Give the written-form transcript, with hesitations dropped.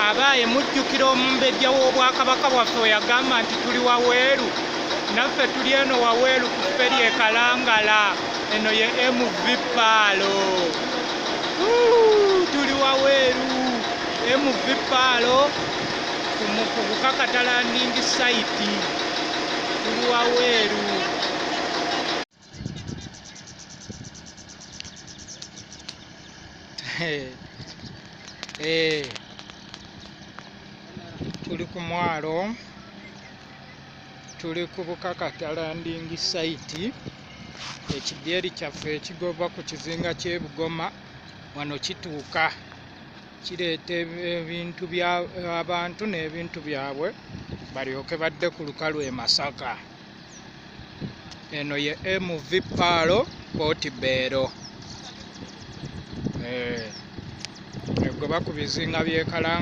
Abaaye, mujjukira omumbejja w'Obwakabaka bwaffe we yagamba nti tuli waweeru? Naffe tuli eno waweeru ku ferry e Kalangala. Eno ye MV Pearl. Tuli waweeru, MV Pearl ku Bukakata landing site. Tuli waweeru. Eh, tuli ku mwalo, tuli ku Bukakata landing site. Ekidyeri kyaffe ekigoba ku kizinga ky'e Bugoma wano kituuka, kireeta ebintu bya abantu n'ebintu byabwe balyoke badde ku lukalu e Masaka. Eno ye MV Pearl Portbell. Eh, egoba ku bizinga by'e Kalangala.